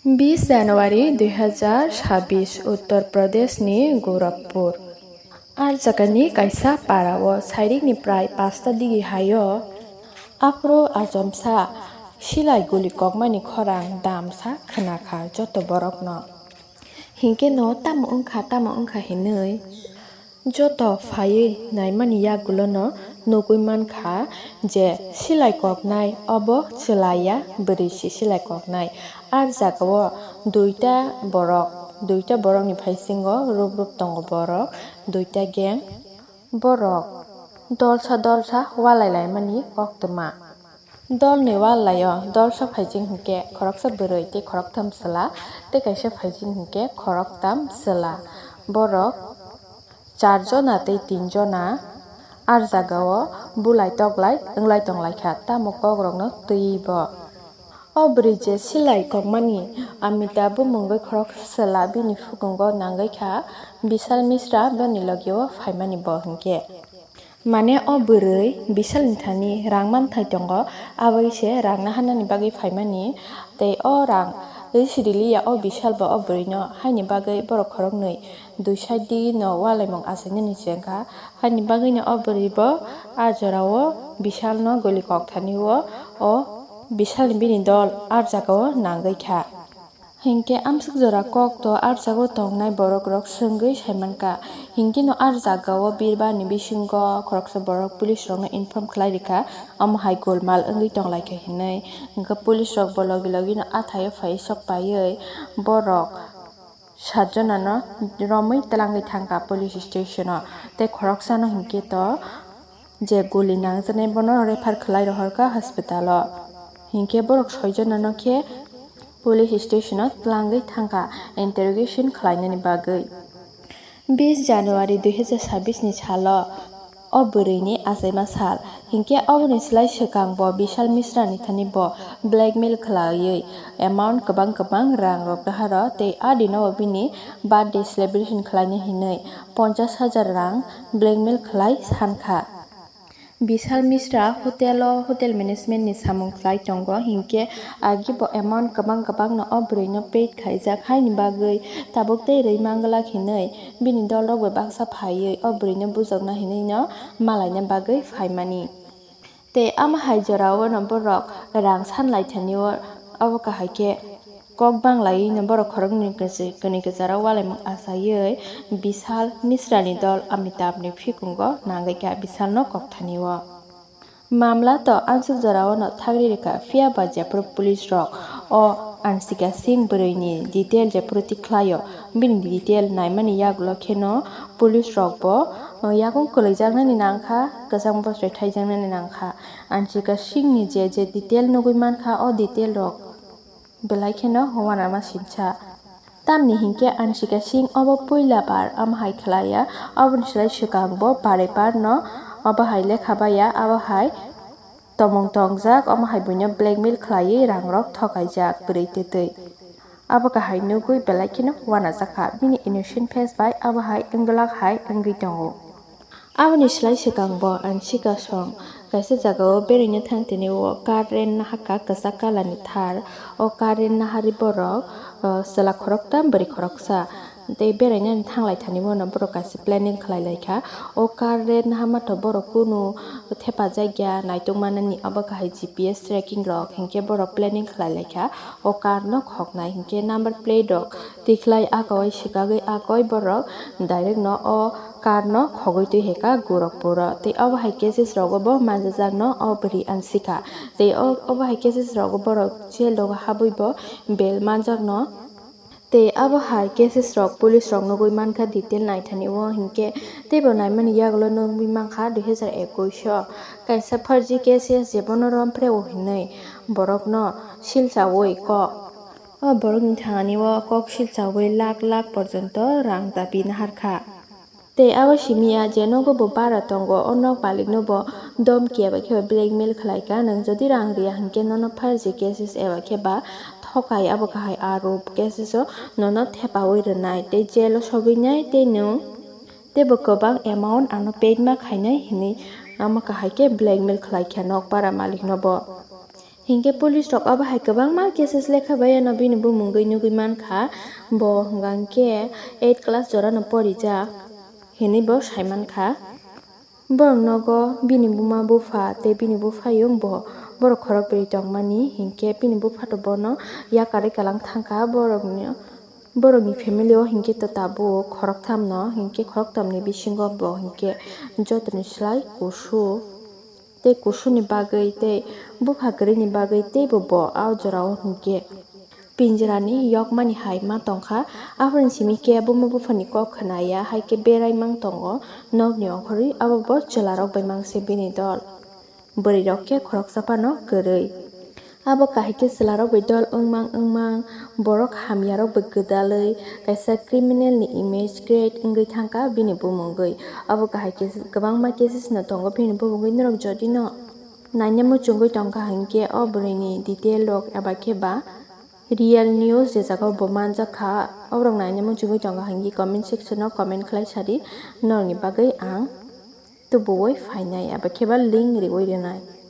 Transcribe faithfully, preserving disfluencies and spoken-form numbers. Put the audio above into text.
Bis January dui hazar sabis, Uttar Pradesh ni Gorakhpur. Ar jagani kaisa para o sairikni prai pasta digi hai o aphuru achomsa silai guli kokmani khorang damsa khwnakha joto borokno. Hinkhe no tamo wngkha, tamo wngkha hinwi joto phaiwi naimani yagulono nugwi mankha je silai koknai obo chwlaiya bwrwi se silai koknai. Ar jagao duita borok, duita borokni phaisingo rup rup tongo borok, duita gang. Borok dolsa dolsa walai laimani koktwma. Dolni wal lai-o dolsa phaijing hinkhe khoroksa bwrwi tei khoroktham chwla tei kaisa phaijing hinkhe khoroktham chwla. Borok char jona tei tin jona ar jagao bulai toklai wnglai tonglaikha, tamo kokrokno twiwi bo. O bwrwi je silai kokmani Amitabh bumungwi khorok chwla bini phukungo nangwi kha Bishal Mishra bini logio phaimani bo hinkhe. Mane o bwrwi Bishalni thani rang manthai tongo, aboni se rang naharnani bagwi phaimani. Tei o rang risi riliya o Bishal bo o bwrwino, haini bagwi borok khoroknwi dui side digi no walaimung achainani chengkha. Haini bagwino o bwrwi bo a jorao Bishalno guli kok thani o, o Bishalni bini dol ar jagao nangwi kha. Hinkhe amswk jora kokto ar jagao tongnai borokrok swngwi saimankha. Hinkhe no ar jagao birbarni bisingo khoroksa borok police rokno inform khlai rikha, omo hai golmal wngwi tonglaikha hinwi. Hinkhe police rok bo logi logi no athaio phai sok paiwi borok sat jonano romwi twlangwi thangkha police station o. Tei khoroksano hinkhe to je guli nangjaknai bono refer khlai rohorkha hospital o. Hinkhe borok soi jonano khe police station o twlangwi thangkha interrogation khlainani bagwi. Bis January dui hazar sabis ni salo o bwrwini achaima sal. Hinkhe oboni slai swkang bo Bishal Mishra ni thani bo blackmail khlaiwi amount kwbang kwbang rang rok daharo tei a dino bo bini birthday celebration khlaina hinwi ponchash hajar rang blackmail khlai sankha. Bishal Mishra hotel o hotel management ni samung khlai tongo, hinkhe agi bo amount kwbang kwbang no o bwrwi no paid khaijak, haini bagwi tabuk tei rwi manglak hinwi bini dol rok bai baksa phaiwi o bwrwi no bujokna hinwi no malaina bagwi phaimani. Tei ama hai jorao no borok rang san lai thani o, obo kahai khe kok bang laiwi no borok khoroknwi kwchwi kwnwi kwcharo walaimung achaiwi Bishal Mishra ni dol Amitabh ni phikungo nangwi kha Bishal no kok thani o. Mamla to ansuk jorao no thagri rikha, phiya ba jephuru police rok o Anshika Singh bwrwi ni detail jephuru tikhlaio, bini detail naimani yagulo kheno police rok bo yakung kwlwijaknani nangkha, kwchang bosroi thaijaknani nangkha. Anshika Singh ni je je detail nugwi mankha, o detail rok belai kheno uanama sinsa. Tamni hinkhe Anshika Singh obo puila bar omo hai khlaiya, oboni slai swkang bo bare bar no obo hai lekha baiya, abo hai tomung tongjak, omo hai buino blackmail khlaiwi rang rok thokaijak bwrwi twtwi. Abo kahai nugwi belai kheno uanajakha, bini innocent face bai abo hai wngwlak hai wngwi tongo. Aboni slai swkang bo Anshika song kaisa jagao beraina thang tini o car rent nahakha kwchak colour ni thar. O car rent naharwi borok, ah, chwla khoroktham bwrwi khoroksa tei berainani thanglai thani bono borok kaisa planning khlai laikha. O car rent naharma to borok kunu thepajak ya naitok manani, abo kahai G P S tracking rok hinkhe borok planning khlai laikha o car no khoknai, hinkhe number plate rok tikhlai akoi swkagwi akoi borok direct no o car no khogwi twi heka Gorakhpur o. Tei obo hai cases rogo bo manjajak no o bwrwi Anshika. Tei o, obo hai cases rogo borok jail rogo habwi bo bail manjak no. Tei abo hai cases rok police rok nugwi mankha detail naithani o, hinkhe teibo naimani yagulo nugwi mankha dui hazar ekush o kaisa farji cases je bono rompre o hinwi borokno silchawi kok. O borokni thani o kok silchawi lakh lakh porjonto rang dabi naharkha. Tei abo simi ya je nogo bo bara tongo, o nok malikno bo domki eba khe blackmail khlai kha, nwng jodi rang riya hinkhe nono farji cases eba khe ba thokai abo kahai arup cases o nono thepawi rwnai tei jail o sogwinai tei nwng teibo kwbang amount ano paid ma khainai hinwi ama kahai khe blackmail khlai kha nok bara malikno bo. Hinkhe police rok abo hai kwbangma cases lekha bai ano bini bumungwi nugwi mankha, bo hwnka hinkhe eight class jorano porijak hinwi bo saimankha. Borok nogo bini buma bupha tei bini buphayung bo borok khorok bwrwi tongmani hinkhe bini buphato bono yakarwi kalang thangkha borokni. Borokni family o hinkhe to tabuk khoroktham no hinkhe khoroktham ni bisingo bo hinkhe jotoni slai kusu tei kusuni bagwi tei bupha kwrwini bagwi teibo bo a jorao hinkhe pinjra ni yokmani hai ma tongkha. Aphuru simi khe buma buphani kok khwnaya hai khe berai mang tongo nokni ongkhorwi abo bo chwla rok bai mang se bini dol. Bwrwi rok khe khoroksa phano kwrwi. Abo kahai khe chwla rok bai dol wngmang wngmang borok hamya rok bai gwdalwi kaisa criminal ni image create wngwi thangkha bini bumungwi. Abo kahai khe kwbangma cases no tongo bini bumungwi norok jodi no naina muchungwi tongkha hinkhe o bwrwi ni detail rok eba khe ba real news je jaga o bo manjak kha oborok naina muchungwi tongkha hinkhe comment section o comment khlai sadi norok ni bagwi ang tubuwi phainai eba khe ba link riwi rwnai.